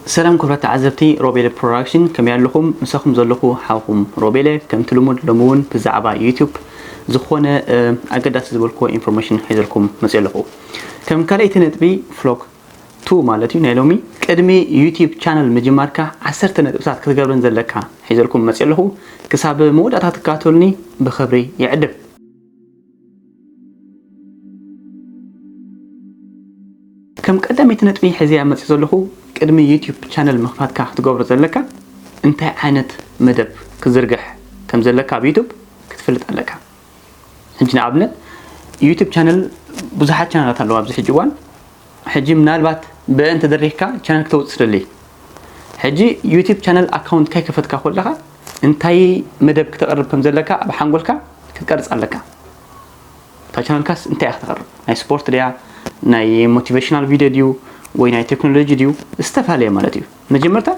ሰላም ክቡራት ተዓዘብቲ ሮቤለ ፕሮዳክሽን፣ ከመይ ኣለኹም? ምሳኹም ዘለኹ ሓውኹም ሮቤለ። ከምቲ ልሙድ ሎሚ እውን ብዛዕባ ዩቱብ ዝኾነ ኣገዳሲ ዝበልኩዎ ኢንፎርሜሽን ሒዘልኩም መፅእ ኣለኹ። ከም ካልኣይቲ ነጥቢ፣ ፍሎግ ቱ ማለት እዩ ናይ ሎሚ። ቅድሚ ዩቱብ ቻነል ምጅማርካ ዓሰርተ ነጥብታት ክትገብረን ዘለካ ሒዘልኩም መፅእ ኣለኹ። ክሳብ መወዳእታ ትከታተሉኒ ብኽብሪ ይዕድም። ከም ቀዳመይቲ ነጥቢ ሕዚ ኣመፅእ ዘለኹ፣ ቅድሚ ዩቱብ ቻነል ምኽፋትካ ክትገብሮ ዘለካ እንታይ ዓይነት መደብ ክዝርግሕ ከም ዘለካ ኣብ ዩቱብ ክትፈልጥ ኣለካ። ሕጂ ንኣብነት ዩቱብ ቻነል ብዙሓት ቻነላት ኣለዋ ኣብዚ ሕጂ እዋን። ሕጂ ምናልባት ብእንተ ደሪኽካ ቻነል ክተውፅእ ትደሊ። ሕጂ ዩቱብ ቻነል ኣካውንት ካይ ከፈትካ ኮለኻ እንታይ መደብ ክተቕርብ ከም ዘለካ ኣብ ሓንጎልካ ክትቀርፅ ኣለካ። እታ ቻነልካስ እንታይ እያ ክተቕርብ? ናይ ስፖርት ድያ? ናይ ሞቲቬሽናል ቪድዮ ድዩ? ወይ ናይ ቴክኖሎጂ ድዩ? ዝተፈላለየ ማለት እዩ። መጀመርታ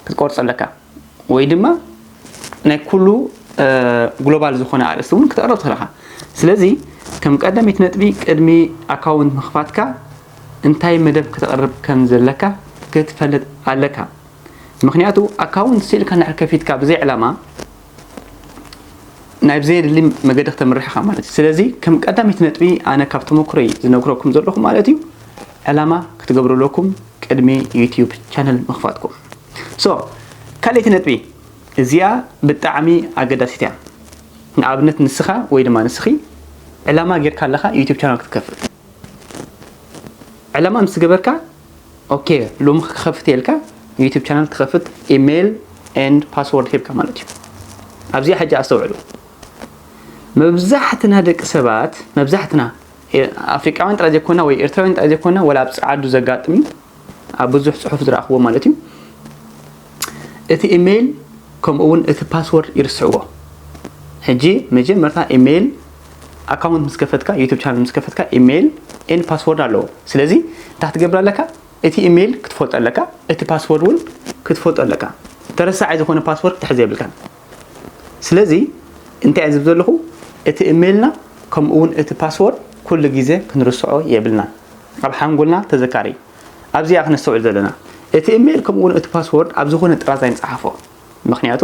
ክትቆርፅ ኣለካ። ወይ ድማ ናይ ኩሉ ግሎባል ዝኾነ ኣርእስቲ እውን ክተቕርብ ትኽእል ኢኻ። ስለዚ ከም ቀዳመይቲ ነጥቢ ቅድሚ ኣካውንት ምኽፋትካ እንታይ መደብ ክተቕርብ ከም ዘለካ ክትፈልጥ ኣለካ። ምኽንያቱ ኣካውንት ስኢልካ እንድሕር ከፊትካ ብዘይ ዕላማ ናይ ብዘየድሊ መገዲ ክተምርሕ ኢኻ ማለት እዩ። ስለዚ ከም ቀዳመይቲ ነጥቢ ኣነ ካብ ተመክሮይ ዝነግረኩም ዘለኹ ማለት እዩ ዕላማ ክትገብሩ ኣለኩም ቅድሚ ዩቱብ ቻነል ምኽፋትኩም። ሶ ካልኣይቲ ነጥቢ እዚኣ ብጣዕሚ ኣገዳሲት እያ። ንኣብነት ንስኻ ወይ ድማ ንስኺ ዕላማ ጌርካ ኣለኻ ዩቱብ ቻናል ክትከፍት። ዕላማ ምስ ገበርካ ኦኬ ሎሚ ክኸፍት የልካ ዩቱብ ቻናል ትኸፍት ኢሜይል ኤንድ ፓስወርድ ሂብካ ማለት እዩ። ኣብዚኣ ሕጂ ኣስተውዕሉ። መብዛሕትና ደቂ ሰባት መብዛሕትና ኣፍሪቃውያን ጥራይ ዘይኮና ወይ ኤርትራውያን ጥራይ ዘይኮና ወላ ኣብ ጸዓዱ ዘጋጥም እዩ ኣብ ብዙሕ ጽሑፍ ዝረኣኽዎ ማለት እዩ። እቲ ኢሜይል ከምኡ እውን እቲ ፓስወርድ ይርስዕዎ። ሕጂ መጀመርታ ኢሜይል ኣካውንት ምስ ከፈትካ ዩቱብ ቻናል ምስ ከፈትካ ኢሜይል ኤንድ ፓስወርድ ኣለዎ። ስለዚ እንታይ ክትገብር ኣለካ? እቲ ኢሜይል ክትፈልጦ ኣለካ፣ እቲ ፓስወርድ እውን ክትፈልጦ ኣለካ። ተረሳዓይ ዝኾነ ፓስወርድ ክትሕዝ የብልካን። ስለዚ እንታይ እየ ዝብል ዘለኹ? እቲ ኢሜይልና ከምኡ እውን እቲ ፓስወርድ ኩሉ ግዜ ክንርስዖ የብልና። ኣብ ሓንጎልና ተዘካሪ። ኣብዚኣ ክነስተውዕል ዘለና እቲ ኢሜይል ከምኡ እውን እቲ ፓስወርድ ኣብ ዝኾነ ጥራዝ ኣይንፀሓፎ። ምክንያቱ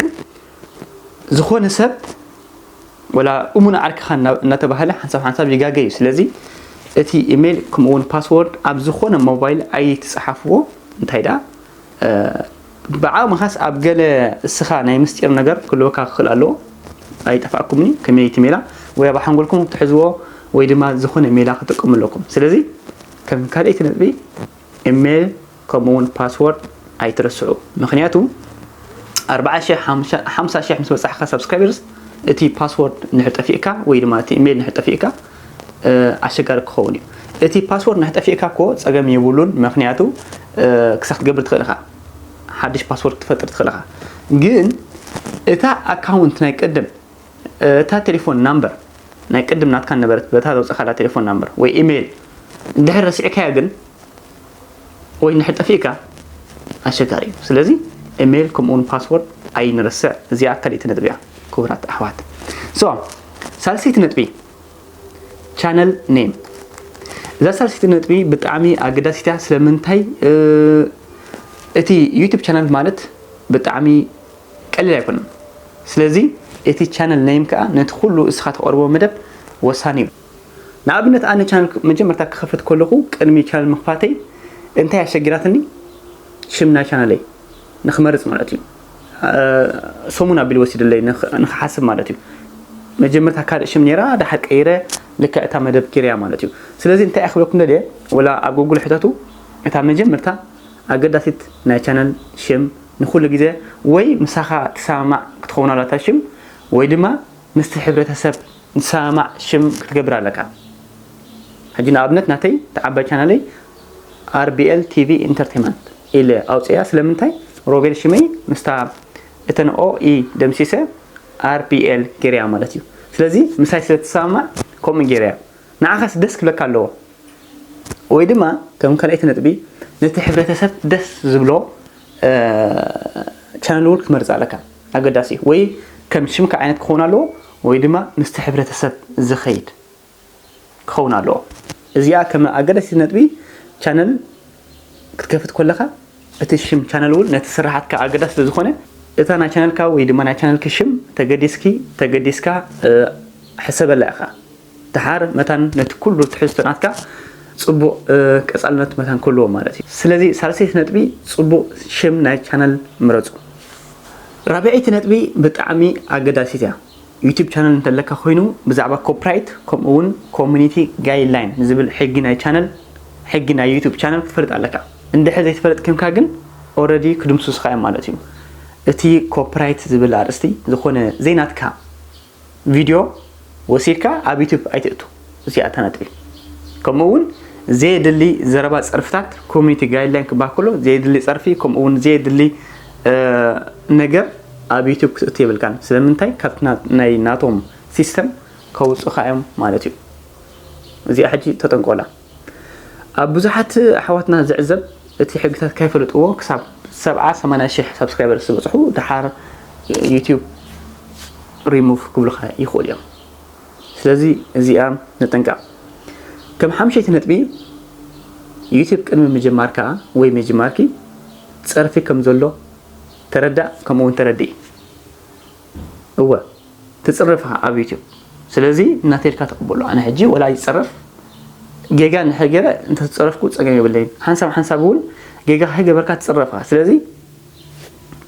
ዝኾነ ሰብ ወላ እሙን ዓርክኻ እናተባህለ ሓንሳብ ሓንሳብ ይጋገ እዩ። ስለዚ እቲ ኢሜይል ከምኡ እውን ፓስወርድ ኣብ ዝኾነ ሞባይል ኣይትፀሓፍዎ። እንታይ ደኣ ብዓቕምኻስ ኣብ ገለ እስኻ ናይ ምስጢር ነገር ክህልወካ ክኽእል ኣለዎ። ኣይጠፋእኩምን እዩ ከመይ እቲ ሜላ ወይ ኣብ ሓንጎልኩም ክትሕዝዎ ወይ ድማ ዝኾነ ሜላ ክትጥቀሙ ኣለኩም። ስለዚ ከም ካልኣይቲ ነጥቢ ኢሜይል ከምኡ እውን ፓስወርድ ኣይትረስዑ። ምክንያቱ ኣርባዓ ሺሕ ሓምሳ ሺሕ ምስ በፃሕካ ሳብስክራይበርስ እቲ ፓስወርድ ንሕጠፊእካ ወይ ድማ እቲ ኢሜይል ንሕጠፊእካ ኣሸጋሪ ክኸውን እዩ። እቲ ፓስወርድ ንሕጠፊእካ እኮ ፀገም የብሉን። ምክንያቱ ክሳ ክትገብር ትኽእል ኢኻ፣ ሓድሽ ፓስወርድ ክትፈጥር ትኽእል ኢኻ። ግን እታ ኣካውንት ናይ ቅድም እታ ቴሌፎን ናምበር ናይ ቅድም ናትካ ነበረት በታ ዘውፅእካላ ቴሌፎን ናምበር ወይ ኢሜይል እንድሕር ረሲዕካያ ግን ወይ እንድሕር ጠፊእካ ኣሸጋሪ እዩ። ስለዚ ኢሜይል ከምኡውን ፓስወርድ ኣይንረስዕ። እዚኣ ካልኣይቲ ነጥቢ እያ ክቡራት ኣሕዋት። ሶ ሳልሰይቲ ነጥቢ ቻነል ኔም። እዛ ሳልሰይቲ ነጥቢ ብጣዕሚ ኣገዳሲት እያ። ስለምንታይ እቲ ዩቱብ ቻነል ማለት ብጣዕሚ ቀሊል ኣይኮነን። ስለዚ እቲ ቻነል ኔም ከዓ ነቲ ኩሉ እስኻ ተቐርቦ መደብ ወሳኒ እዩ። ንኣብነት ኣነ ቻነል መጀመርታ ክኸፍት ከለኹ ቅድሚ ቻነል ምኽፋተይ እንታይ ኣሸጊራትኒ ሽም ናይ ቻነለይ ንክመርፅ ማለት እዩ። ሰሙን ኣቢሉ ወሲድለይ ንክሓስብ ማለት እዩ። መጀመርታ ካልእ ሽም ነይራ ድሓር ቀይረ ልክዕ እታ መደብ ገይረያ ማለት እዩ። ስለዚ እንታይ ክብለኩም ደልየ ወላ ኣብ ጉግል ሕተቱ እታ መጀመርታ ኣገዳሲት ናይ ቻነል ሽም ንኩሉ ግዜ ወይ ምሳኻ ትሰማማዕ ክትኸውን ኣለታ ሽም ወይ ድማ ምስቲ ሕብረተሰብ ዝሰማማዕ ሽም ክትገብር ኣለካ። ሕጂ ንኣብነት ናተይ ተዓባይ ቻናለይ ኣርቢኤል ቲቪ ኢንተርቴንመንት ኢለ ኣውፅያ። ስለምንታይ ሮቤል ሽመይ ምስታ እተን ኦ ኢ ደምሲሰ ኣርቢኤል ገይረያ ማለት እዩ። ስለዚ ምሳይ ስለ ትሰማማዕ ከምኡ ገይረያ። ንዓኻስ ደስ ክብለካ ኣለዎ። ወይ ድማ ከም ካልኣይቲ ነጥቢ ነቲ ሕብረተሰብ ደስ ዝብሎ ቻነል እውን ክትመርፅ ኣለካ። ኣገዳሲ ወይ ከም ሽምካ ዓይነት ክኸውን ኣለዎ ወይ ድማ ምስቲ ሕብረተሰብ ዝኸይድ ክኸውን ኣለዎ። እዚኣ ከም ኣገዳሲ ነጥቢ ቻነል ክትከፍት ከለካ እቲ ሽም ቻነል እውን ነቲ ስራሓትካ ኣገዳሲ ስለ ዝኾነ፣ እታ ናይ ቻነልካ ወይ ድማ ናይ ቻነልኪ ሽም ተገዲስኪ፣ ተገዲስካ፣ እ፣ ሕሰበላ ኢኻ። ደሓር መታን ነቲ ኩሉ ትሕዝቶ ናትካ ጽቡቕ፣ እ፣ ቀጻልነት መታን ክህልዎ ማለት እዩ። ስለዚ ሳልሰይቲ ነጥቢ፣ ጽቡቕ ሽም ናይ ቻነል ምረጹ። ራብዐይቲ ነጥቢ ብጣዕሚ ኣገዳሲት እያ። ዩቱብ ቻነል እንተለካ ኮይኑ ብዛዕባ ኮፒራይት ከምኡ እውን ኮሚኒቲ ጋይድላይን ዝብል ሕጊ ናይ ቻነል፣ ሕጊ ናይ ዩቱብ ቻነል ክትፈልጥ ኣለካ። እንድሕር ዘይትፈልጥ ኮንካ ግን ኦረዲ ክድምስሱኻ እዮም ማለት እዩ። እቲ ኮፒራይት ዝብል ኣርእስቲ ዝኾነ ዘይናትካ ቪድዮ ወሲድካ ኣብ ዩቱብ ኣይትእቱ። እዚኣ እታ ነጥቢ። ከምኡ እውን ዘየድሊ ዘረባ፣ ጸርፍታት፣ ኮሚኒቲ ጋይድላይን ክበሃል ከሎ ዘየድሊ ጸርፊ ከምኡ እውን ዘየድሊ፣ እ፣ ነገር ኣብ ዩቱብ ክትእቱ የብልካን። ስለምንታይ? ካብቲ ና-፣ ናይ ናቶም ሲስተም ከውጽኡኻ እዮም ማለት እዩ። እዚኣ ሕጂ ተጠንቀቑላ። ኣብ ብዙሓት ኣሕዋትና ዝዕዘብ፣ እቲ ሕግታት ካይፈለጥዎ ክሳብ ሰብዓ ሰማንያ ሽሕ ሳብስክራይበር ዝበጽሑ ደሓር ዩቱብ ሪሙቭ ክብሉኻ ይኽእሉ እዮም። ስለዚ እዚኣ ንጥንቀቕ። ከም ሓምሸይቲ ነጥቢ፣ ዩቱብ ቅድሚ ምጅማርካ ወይ ምጅማርኪ ጸርፊ ከም ዘሎ ተረዳእ፣ ከምኡ እውን ተረድኢ። እወ፣ ትጽረፍ ኢኻ ኣብ ዩቱብ። ስለዚ እናተልካ ተቐበሎ። ኣነ ሕጂ ወላ ይጸረፍ፣ ጌጋ እንድሕር ገይረ እንተተጸረፍኩ ጸገም የብለይን። ሓንሳብ ሓንሳብ እውን ጌጋ ከይገበርካ ትጽረፍ ኢኻ። ስለዚ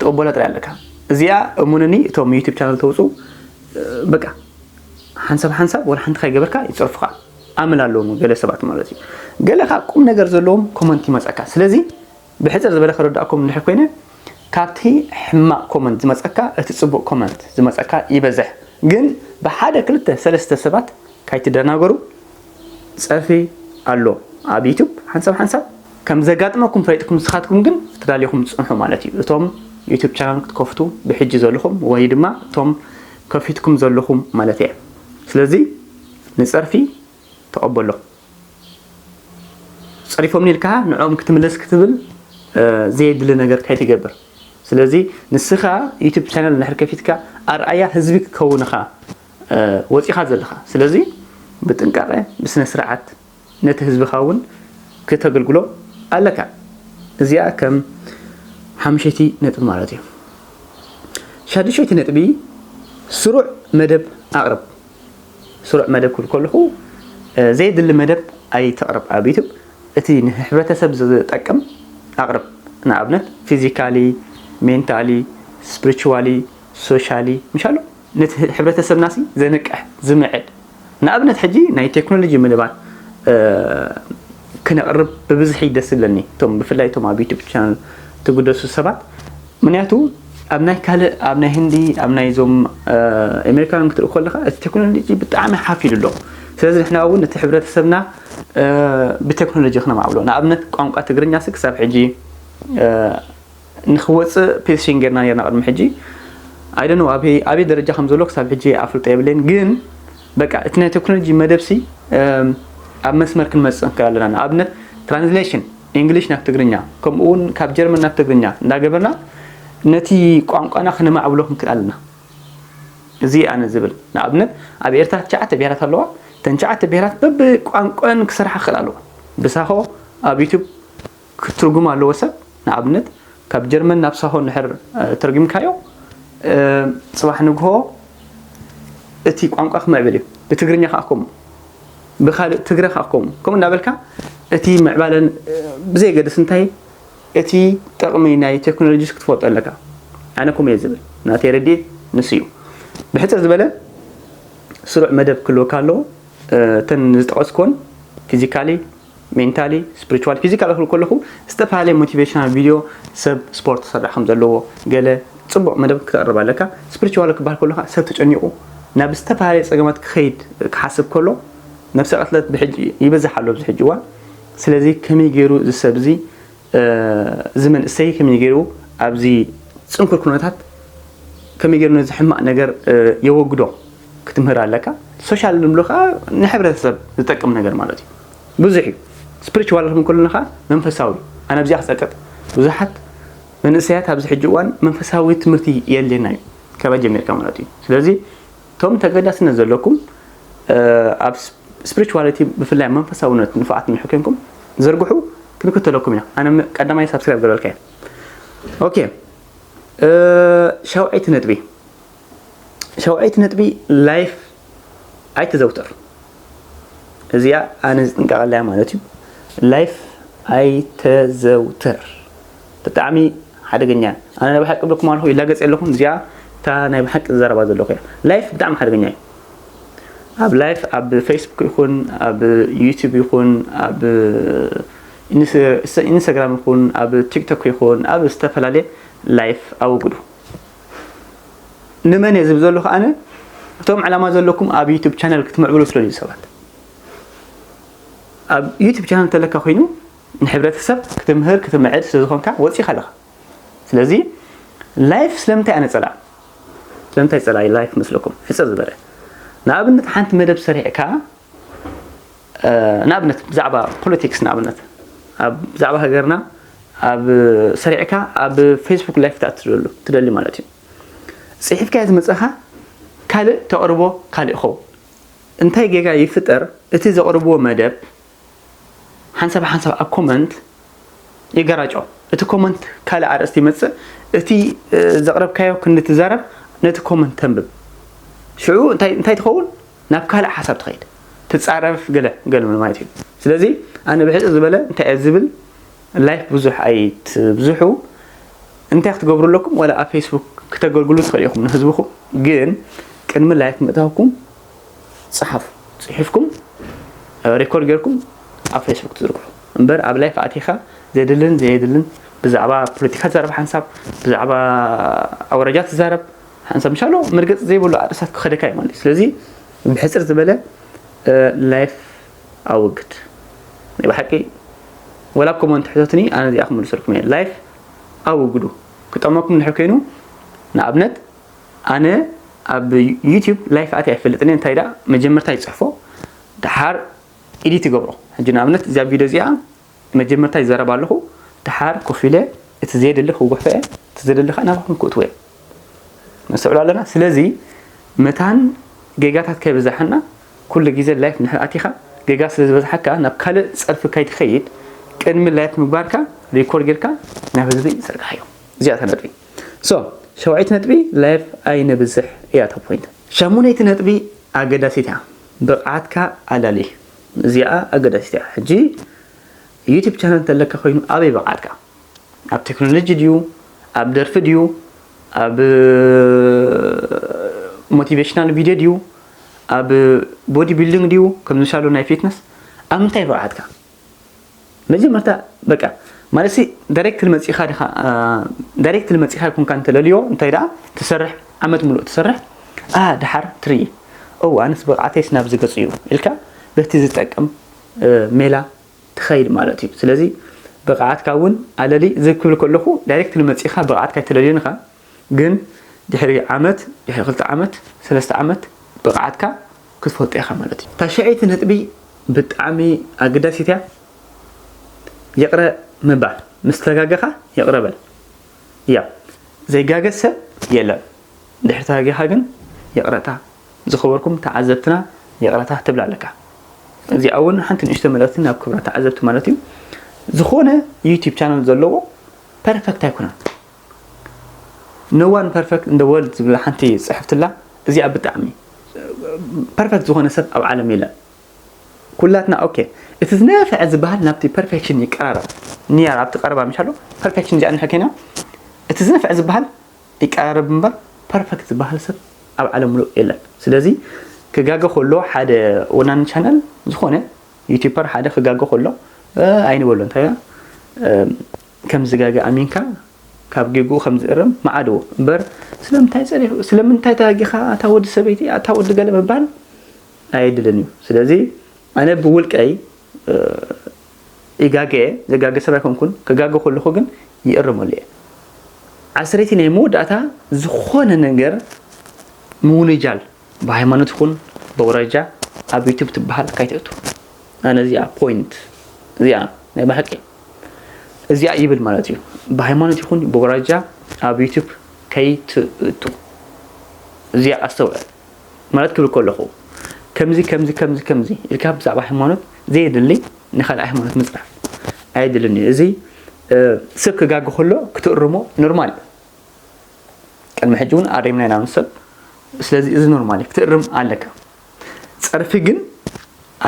ተቐበላ ጥራይ ኣለካ። እዚኣ እሙንኒ፣ እቶም ዩቱብ ቻነል ተውጹ፣ እ፣ በቃ ሓንሳብ ሓንሳብ ወላ ሓንቲ ከይገበርካ ይጸርፉኻ። ኣመል ኣለዎም ገለ ሰባት ማለት እዩ። ገለ ኸኣ ቁም ነገር ዘለዎም ኮመንት ይመጸካ። ስለዚ ብሕጽር ዝበለ ከረዳእኩም እንድሕር ኮይነ፣ ካብቲ ሕማቕ ኮመንት ዝመጸካ እቲ ጽቡቕ ኮመንት ዝመጸካ ይበዝሕ። ግን ብሓደ ክልተ ሰለስተ ሰባት ካይትደናገሩ፣ ጸርፊ ኣሎ ኣብ ዩቱብ ሓንሳብ ሓንሳብ። ከም ዘጋጥመኩም ፈሊጥኩም ንስኻትኩም ግን ተዳሊኹም ጽንሑ ማለት እዩ። እቶም ዩቱብ ቻናል ክትከፍቱ ብሕጂ ዘለኹም ወይ ድማ እቶም ከፊትኩም ዘለኹም ማለት እየ። ስለዚ ንጸርፊ ተቐበሎ። ጸሪፎምኒ ኢልካ ንዕኦም ክትምለስ ክትብል፣ እ፣ ዘየድሊ ነገር ከይትገብር። ስለዚ ንስኻ ዩቱብ ቻነል እንድሕር ከፊትካ ኣርኣያ ህዝቢ ክከውን ኢኻ፣ እ፣ ወጺኻ ዘለኻ። ስለዚ ብጥንቃቐ ብስነ ስርዓት ነቲ ህዝብኻ እውን ክተገልግሎ ኣለካ። እዚኣ ከም ሓምሸይቲ ነጥቢ ማለት እዩ። ሻድሸይቲ ነጥቢ ስሩዕ መደብ ኣቕርብ። ስሩዕ መደብ ክብል ከለኹ፣ እ፣ ዘየድሊ መደብ ኣይተቕርብ ኣብ ዩቱብ። እቲ ንሕብረተሰብ ዝጠቅም ኣቕርብ። ንኣብነት ፊዚካሊ፣ ሜንታሊ፣ ስፕሪቹዋሊ፣ ሶሻሊ፣ ምሻሎ ነቲ ሕብረተሰብናሲ ዘንቅሕ፣ ዝምዕድ። ንኣብነት ሕጂ ናይ ቴክኖሎጂ መደባት፣ እ፣ ክነቕርብ ብብዝሒ ደስ ዝብለኒ። እቶም ብፍላይ እቶም ኣብ ዩቱብ ቻነል ትግደሱ ሰባት፣ ምክንያቱ ኣብ ናይ ካልእ፣ ኣብ ናይ ህንዲ፣ ኣብ ናይ ዞም፣ እ፣ ኣሜሪካውያን ክትርኢ ከለኻ እቲ ቴክኖሎጂ ብጣዕሚ ሓፍ ኢሉ ኣሎ። ስለዚ ንሕና እውን እቲ ሕብረተሰብና፣ እ፣ ብቴክኖሎጂ ክነማዕብሎ። ንኣብነት ቋንቋ ትግርኛ ሲ ክሳብ ሕጂ፣ እ፣ ንኽወፅእ ፔቲሽን ጌርና ኔርና ቅድሚ ሕጂ። I don't know ኣበይ፣ ኣበይ ደረጃ ከም ዘሎ ክሳብ ሕጂ ኣፍልጦ የብለይን። ግን በቃ እቲ ናይ ቴክኖሎጂ መደብ ሲ፣ እም፣ ኣብ መስመር ክንመፅእ ንክእል ኣለና። ንኣብነት ትራንስሌሽን ኢንግሊሽ ናብ ትግርኛ፣ ከምኡ እውን ካብ ጀርመን ናብ ትግርኛ እንዳገበርና ነቲ ቋንቋና ክነማዕብሎ ክንክእል ኣለና። እዚ ኣነ ዝብል። ንኣብነት ኣብ ኤርትራ ትሽዓተ ብሄራት ኣለዋ። እተን ትሽዓተ ብሄራት በብቋንቋን ክሰርሓ ክኽእል ኣለዎ። ብሳሆ ኣብ ዩቱብ ክትርጉም ኣለዎ ሰብ። ንኣብነት ካብ ጀርመን ናብ ሳሆ እንድሕር፣ እ፣ ተርጉምካዮ፣ እ፣ ጽባሕ ንግሆ እቲ ቋንቋ ክምዕብል እዩ። ብትግርኛ ከኣ ከምኡ፣ ብኻልእ ትግረ ከኣ ከምኡ። ከምኡ እናበልካ እቲ ምዕባለን፣ እ፣ ብዘየገድስ እንታይ እቲ ጥቕሚ ናይ ቴክኖሎጂስ ክትፈልጦ ኣለካ። ኣነ ከምኡ እየ ዝብል። ናተይ ረድኤት ንሱ እዩ። ብሕጽር ዝበለ ስሩዕ መደብ ክህልወካ ኣለዎ። እ፣ እተን ዝጠቐስኩወን ፊዚካሊ፣ ሜንታሊ፣ ስፕሪቹዋል። ፊዚካል ክብል ከለኹ ዝተፈላለየ ሞቲቬሽናል ቪድዮ፣ ሰብ ስፖርት ክሰርሕ ከም ዘለዎ፣ ገለ ጽቡቕ መደብ ክተቕርብ ኣለካ። ስፕሪቹዋል ክበሃል ከሎ ከኣ ሰብ ተጨኒቑ ናብ ዝተፈላለየ ጸገማት ክኸይድ ክሓስብ ከሎ፣ ነብሰ ቅትለት ብሕጂ ይበዝሕ ኣሎ ኣብዚ ሕጂ እዋን። ስለዚ ከመይ ገይሩ እዚ ሰብ እዚ፣ እ፣ እዚ መንእሰይ ከመይ ገይሩ ኣብዚ ጽንኩር ኩነታት ከመይ ገይሩ ነዚ ሕማቕ ነገር፣ እ፣ የወግዶ ክትምህር ኣለካ። ሶሻል ንብሎ ከኣ ንሕብረተሰብ ዝጠቅም ነገር ማለት እዩ። ብዙሕ እዩ። ስፕሪቹዋል ክንብል ከለና ከኣ መንፈሳዊ። ኣነ ኣብዚኣ ክጸቅጥ። ብዙሓት መንእሰያት ኣብዚ ሕጂ እዋን መንፈሳዊ ትምህርቲ የድልየና እዩ። ካባይ ጀሚርካ ማለት እዩ። ስለዚ እቶም ተገዳስነት ዘለኩም፣ እ፣ ኣብ ስ-፣ ስፕሪቹዋሊቲ ብፍላይ መንፈሳውነት ንፉዓት እንድሕር ኮንኩም ዘርግሑ ክንክተለኩም ኢና። ኣነ ቀዳማይ ሳብስክራይብ ገበልካ እየ። ኦኬ፣ ሻውዐይቲ ነጥቢ፣ ሻውዐይቲ ነጥቢ፣ ላይፍ ኣይተዘውተር። እዚኣ ኣነ ዝጥንቀቐላያ ማለት እዩ። ላይፍ ኣይተዘውተር፣ ብጣዕሚ ሓደገኛ። ኣነ ናይ ብሓቂ ብለኩም ኣለኹ፣ ይላገጽ የለኹም። እዚኣ እታ ናይ ብሓቂ ዝዘረባ ዘለኹ እያ። ላይፍ ብጣዕሚ ሓደገኛ እዩ። ኣብ ላይፍ፣ ኣብ ፌስቡክ ይኹን፣ ኣብ ዩቲዩብ ይኹን፣ ኣብ ኢንስ- ኢንስታግራም ይኹን፣ ኣብ ቲክቶክ ይኹን፣ ኣብ ዝተፈላለየ ላይፍ ኣወግዱ። ንመን እየ ዝብል ዘለኹ ኣነ? እቶም ዕላማ ዘለኩም ኣብ ዩቲዩብ ቻነል ክትምዕብሉ ስለልዩ ሰባት። ኣብ ዩቲዩብ ቻነል እንተለካ ኮይኑ ንሕብረተሰብ ክትምህር ክትምዕድ ስለዝኾንካ ወፂኻ ኣለኻ። ስለዚ ላይፍ ስለምንታይ ኣነ ጸላእ? ስለምንታይ ጸላኢ ላይፍ መስለኩም? ሕጽር ዝበለ ንኣብነት ሓንቲ መደብ ሰሪዕካ ንኣብነት ብዛዕባ ፖለቲክስ ንኣብነት ኣብ ብዛዕባ ሃገርና ኣብ ሰሪዕካ ኣብ ፌስቡክ ላይፍ ትኣትደሉ ትደሊ ማለት እዩ። ጽሒፍካ ዝመጽኻ ካልእ ተቕርቦ ካልእ ይኸውን። እንታይ ጌጋ ይፍጠር? እቲ ዘቕርብዎ መደብ ሓንሳብ ሓንሳብ ኣብ ኮመንት ይገራጮ። እቲ ኮመንት ካልእ ኣርእስቲ ይመጽእ፣ እቲ ዘቕረብካዮ ክንዲ ትዛረብ ነቲ ኮመንት ተንብብ። ሽዑ እንታይ እንታይ ትኸውን? ናብ ካልእ ሓሳብ ትኸይድ፣ ትጻረፍ፣ ገለ ገለ ማለት እዩ። ስለዚ ኣነ ብሕጽር ዝበለ እንታይ እየ ዝብል፣ ላይፍ ብዙሕ ኣይትብዝሑ። እንታይ ክትገብሩ ኣለኩም? ዋላ ኣብ ፌስቡክ ክተገልግሉ ትኽእሉ ኢኹም ንህዝብኹም፣ ግን ቅድሚ ላይፍ ምእታውኩም ጽሓፉ። ጽሒፍኩም ሬኮርድ ጌርኩም ኣብ ፌስቡክ ትዝርግሑ እምበር ኣብ ላይፍ ኣቲኻ ዘድልን ዘየድልን ብዛዕባ ፖለቲካ ትዛረብ ሓንሳብ፣ ብዛዕባ ኣውራጃ ትዛረብ ሓንሳብ፣ ምሻሎ መርገጽ ዘይብሉ ኣርእስታት ክኸደካ እዩ ማለት እዩ። ስለዚ ብሕጽር ዝበለ ላይፍ ኣወግድ። ናይ ብሓቂ ወላ ኮመንት ሕተትኒ ኣነ እዚኣ ክምልሰልኩም እየ። ላይፍ ኣወግዱ። ክጠመኩም እንድሕር ኮይኑ ንኣብነት ኣነ ኣብ ዩቲዩብ ላይፍ ኣትየ ኣይፈልጥን እየ። እንታይ ደኣ መጀመርታ ይጽሕፎ፣ ደሓር ኤዲት ይገብሮ። ሕጂ ንኣብነት እዚኣ ቪድዮ እዚኣ መጀመርታ ይዘረብ ኣለኹ፣ ደሓር ኮፍ ኢለ እቲ ዘየድሊ ክጉሕፎ እየ፣ እቲ ዘደሊ ከዓ ናባኹም ክእትዎ እየ። ነስተውዕሎ ኣለና። ስለዚ መታን ጌጋታት ከይበዛሓና ኩሉ ግዜ ላይፍ እንድሕር ኣቲኻ ጌጋ ስለ ዝበዝሓካ ናብ ካልእ ጸርፊ ከይትኸይድ ቅድሚ ላይፍ ምግባርካ ሪኮርድ ጌርካ ናብ ህዝቢ ዘርግሓዮ። እዚኣ እታ ነጥቢ። ሶ ሸውዓይቲ ነጥቢ ላይፍ ኣይነብዝሕ እያ እታ ፖይንት። ሻሙነይቲ ነጥቢ ኣገዳሲት እያ፣ ብቕዓትካ ኣላሊ። እዚኣ ኣገዳሲት እያ። ሕጂ ዩቲዩብ ቻነል እንተለካ ኮይኑ ኣበይ ብቕዓትካ? ኣብ ቴክኖሎጂ ድዩ? ኣብ ደርፊ ድዩ? ኣብ ሞቲቬሽናል ቪድዮ ድዩ? ኣብ ቦዲ ቢልዲንግ ድዩ? ከም ዝሻሉ ናይ ፊትነስ ኣብ ምንታይ ብቕዓትካ? መጀመርታ በቃ ማለት ሲ ዳይሬክት ልመጺኻ ዲኻ ዳይሬክት ልመጺኻ ይኮንካ እንተለልዮ እንታይ ደኣ ትሰርሕ ዓመት ሙሉእ ትሰርሕ ኣ ድሓር ትርኢ ኦ ኣነስ ብቕዓተይስ ናብ ዝገጽ እዩ ኢልካ በቲ ዝጠቅም ሜላ ትኸይድ ማለት እዩ። ስለዚ ብቕዓትካ እውን ኣለሊ። እዚ ክብል ከለኹ ዳይሬክትሊ መጺኻ ብቕዓትካ ኣይተለልዮን ኢኻ፣ ግን ድሕሪ ዓመት፣ ድሕሪ ክልተ ዓመት፣ ሰለስተ ዓመት ብቕዓትካ ክትፈልጦ ኢኻ ማለት እዩ። ታሽዐይቲ ነጥቢ ብጣዕሚ ኣገዳሲት እያ። ይቕረ ምባል። ምስ ተጋገኻ ይቕረ በል። ያ ዘይጋገ ሰብ የለን። ድሕሪ ተጋጊኻ ግን ይቕረታ። ዝኸበርኩም ተዓዘብትና ይቕረታ ክትብል ኣለካ። እዚኣ እውን ሓንቲ ንእሽቶ መልእኽቲ ናብ ክብራት ተዓዘብቲ ማለት እዩ። ዝኾነ ዩቲዩብ ቻነል ዘለዎ ፐርፈክት ኣይኮነን። No one perfect in the world ዝብል ሓንቲ ጽሕፍትላ እዚኣ ብጣዕሚ ፐርፈክት ዝኾነ ሰብ ኣብ ዓለም የለን። ኩላትና ኦኬ እቲ ዝነፈዐ ዝበሃል ናብቲ ፐርፌክሽን ይቀራረብ። ኒያር ኣብቲ ቀረባ ምሻሎ ፐርፌክሽን እዚኣ ንሕከና እቲ ዝነፈዐ ዝበሃል ይቀራረብ እምበር ፐርፈክት ዝበሃል ሰብ ኣብ ዓለም ሙሉእ የለን። ስለዚ ክጋገ ከሎ ሓደ ወናኒ ቻነል ዝኾነ ዩቲዩበር ሓደ ክጋገ ከሎ ኣይንበሎ እንታይ ከም ዝጋገ ኣሚንካ ካብ ጌግኡ ከም ዝእረም መዓድዎ እምበር ስለምንታይ ጸሪፉ ስለምንታይ ተጋጊኻ ኣታ ወዲ ሰበይቲ ኣታ ወዲ ገለ ምባል ኣየድልን እዩ። ስለዚ ኣነ ብውልቀይ ይጋገ ዘጋገ ሰብ ኣይኮንኩን። ክጋገ ከለኹ ግን ይእርመሉ እየ። ዓሰርይቲ ናይ መወዳእታ ዝኾነ ነገር ምውንጃል ብሃይማኖት ይኹን ብውረጃ ኣብ ዩቱብ ትበሃል ካይትእቱ። ኣነ እዚኣ ፖይንት እዚኣ ናይ ብሓቂ እዚኣ ይብል ማለት እዩ። ብሃይማኖት ይኹን ብውረጃ ኣብ ዩቱብ ከይትእቱ። እዚኣ ኣስተውዕል። ማለት ክብል ከለኹ ከምዚ ከምዚ ከምዚ ከምዚ ኢልካ ብዛዕባ ሃይማኖት ዘየድሊ ንኻልእ ሃይማኖት ምፅራፍ ኣይድልን እዩ። እዚ ሰብ ክጋግ ከሎ ክትእርሞ ኖርማል እዩ። ቅድሚ ሕጂ እውን ኣሪምና ኢና ምስ ሰብ። ስለዚ እዚ ኖርማል እዩ፣ ክትእርም ኣለካ። ጸርፊ ግን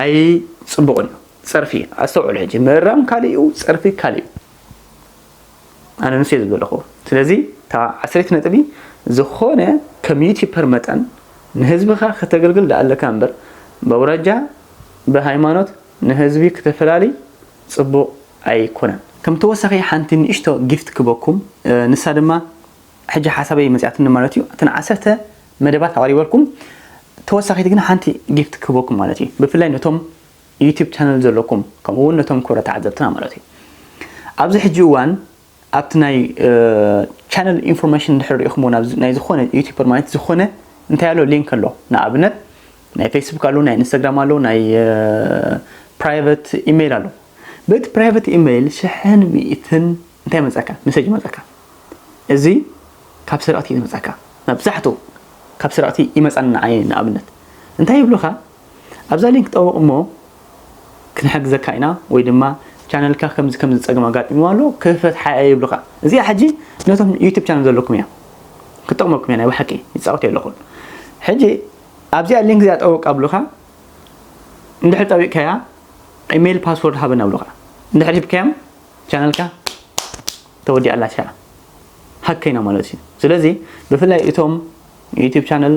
ኣይጽቡቕን እዩ። ጸርፊ ኣስተውዕሉ። ሕጂ ምእራም ካልእ እዩ፣ ጸርፊ ካልእ እዩ። ኣነ ንሱ እየ ዝብል ዘለኹ። ስለዚ እታ ዓሰርተ ነጥቢ ዝኾነ ከም ዩቲዩበር መጠን ንህዝብኻ ከተገልግል ደኣ ኣለካ እምበር፣ በውራጃ ብሃይማኖት ንህዝቢ ክተፈላሊ ጽቡቕ ኣይኮነን። ከም ተወሳኺ ሓንቲ ንእሽቶ ጊፍት ክበኩም፣ ንሳ ድማ ሕጂ ሓሳበይ መጽኣትኒ ማለት እዩ። እተን ዓሰርተ መደባት ኣቕሪበልኩም፣ ተወሳኺት ግን ሓንቲ ጊፍት ክበኩም ማለት እዩ። ብፍላይ ነቶም ዩቲዩብ ቻነል ዘለኩም፣ ከምኡ እውን ነቶም ክብረ ተዓዘብትና ማለት እዩ። ኣብዚ ሕጂ እዋን ኣብቲ ናይ ቻነል ኢንፎርሜሽን እንድሕር ርኢኹምዎ፣ ናይ ዝኾነ ዩቲዩበር ማለት ዝኾነ እንታይ ኣሎ፣ ሊንክ ኣሎ። ንኣብነት ናይ ፌስቡክ ኣሎ፣ ናይ ኢንስታግራም ኣሎ፣ ናይ ፕራይቨት ኢሜይል ኣሎ። በቲ ፕራይቨት ኢሜይል ሽሕን ሚእትን እንታይ መጸካ? መሰጅ መጸካ። እዚ ካብ ሰረቕቲ እዩ ዝመጸካ። መብዛሕትኡ ካብ ሰረቕቲ ይመጻኒ ንዓይ። ንኣብነት እንታይ ይብሉኻ? ኣብዛ ሊንክ ጠውቕ እሞ ክንሕግዘካ ኢና፣ ወይ ድማ ቻነልካ ከምዚ ከምዚ ጸገም ኣጋጢምዎ ኣሎ፣ ክፈትሓ እየ ይብሉኻ። እዚኣ ሕጂ ነቶም ዩቲዩብ ቻነል ዘለኩም እያ፣ ክትጠቕመኩም እያ። ናይ ብሓቂ ይጻወት ኣለኹን። ሕጂ ኣብዚኣ ሊንክ እዚኣ ጠውቕ ኣብሉኻ። እንድሕር ጠዊቕካያ ኢሜይል ፓስወርድ ሃበና ኣብሉኻ። እንድሕር ሂብካዮም ቻነልካ ተወዲኣ ኣላ፣ ሽዓ ሃክ ኮይና ማለት እዩ። ስለዚ ብፍላይ እቶም ዩቲዩብ ቻነል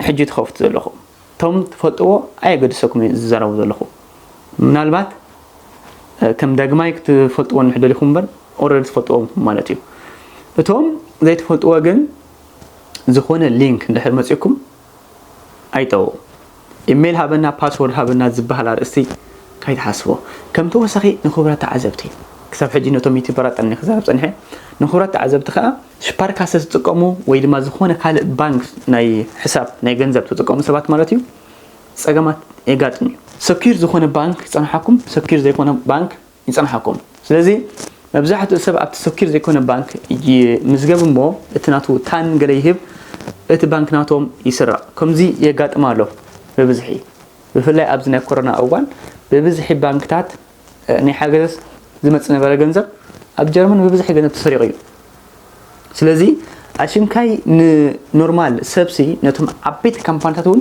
ሕጂ ትኸፍቱ ዘለኹም፣ እቶም ትፈልጥዎ ኣየገድሰኩም እዩ ዝዛረቡ ዘለኹ። ምናልባት ከም ዳግማይ ክትፈልጥዎ እንድሕር ደሊኹም እምበር ኦልሬዲ ትፈልጥዎም ማለት እዩ። እቶም ዘይትፈልጥዎ ግን ዝኾነ ሊንክ እንድሕር መፂእኩም ኣይጠውቑ። ኢሜይል ሃበና፣ ፓስወርድ ሃበና ዝበሃል ኣርእስቲ ካይትሓስቦ። ከም ተወሳኺ ንኽቡራት ተዓዘብቲ፣ ክሳብ ሕጂ ነቶም ዩቲዩበራት ጠኒ ክዛረብ ጸኒሐ፣ ንኽቡራት ተዓዘብቲ ከኣ ስፓርካሰ ትጥቀሙ ወይ ድማ ዝኾነ ካልእ ባንክ ናይ ሕሳብ ናይ ገንዘብ ትጥቀሙ ሰባት ማለት እዩ፣ ጸገማት የጋጥም እዩ። ሰኪር ዝኾነ ባንክ ይጸንሓኩም፣ ሰኪር ዘይኮነ ባንክ ይጸንሓኩም። ስለዚ መብዛሕትኡ ሰብ ኣብቲ ሰኪር ዘይኮነ ባንክ ይምዝገብ እሞ እቲ ናቱ ታን ገለ ይህብ፣ እቲ ባንክ ናቶም ይስረቕ። ከምዚ የጋጥም ኣሎ ብብዝሒ። ብፍላይ ኣብዚ ናይ ኮሮና እዋን ብብዝሒ ባንክታት ናይ ሓገዘስ ዝመጽእ ነበረ ገንዘብ ኣብ ጀርመን ብብዝሒ ገንዘብ ተሰሪቑ እዩ። ስለዚ ኣሽንካይ ንኖርማል ሰብሲ ነቶም ዓበይቲ ካምፓኒታት እውን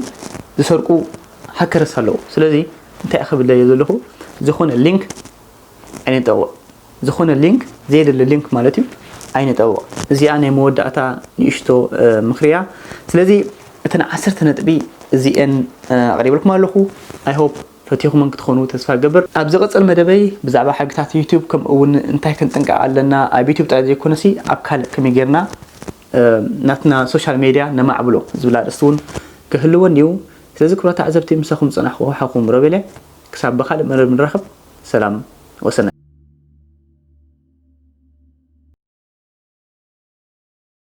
ዝሰርቁ ሃከርስ ኣለዉ። ስለዚ እንታይ ክብል እየ ዘለኹ? ዝኾነ ሊንክ ኣይንጠውቕ። ዝኾነ ሊንክ፣ ዘየድሊ ሊንክ ማለት እዩ፣ ኣይንጠውቕ። እዚኣ ናይ መወዳእታ ንእሽቶ ምኽሪ እያ። ስለዚ እተን ዓሰርተ ነጥቢ እዚኤን ኣቕሪበልኩም ኣለኹ። I hope ፈቲኹመን ክትኾኑ ተስፋ እገብር። ኣብ ዝቕጽል መደበይ ብዛዕባ ሕግታት ዩቲዩብ ከምኡ እውን እንታይ ክንጥንቀቕ ኣለና ኣብ ዩቲዩብ ጥራይ ዘይኮነሲ ኣብ ካልእ ከመይ ጌርና ናትና ሶሻል ሜድያ ነማዕብሎ ዝብል ኣርእስቲ እውን ክህልወኒ እዩ። ስለዚ ክቡራት ተዓዘብቲ ምሳኹም ዝጸናሕኩ ሓኹም ሮቤል እየ። ክሳብ ብኻልእ መደብ ንራኸብ። ሰላም ወሰናይ።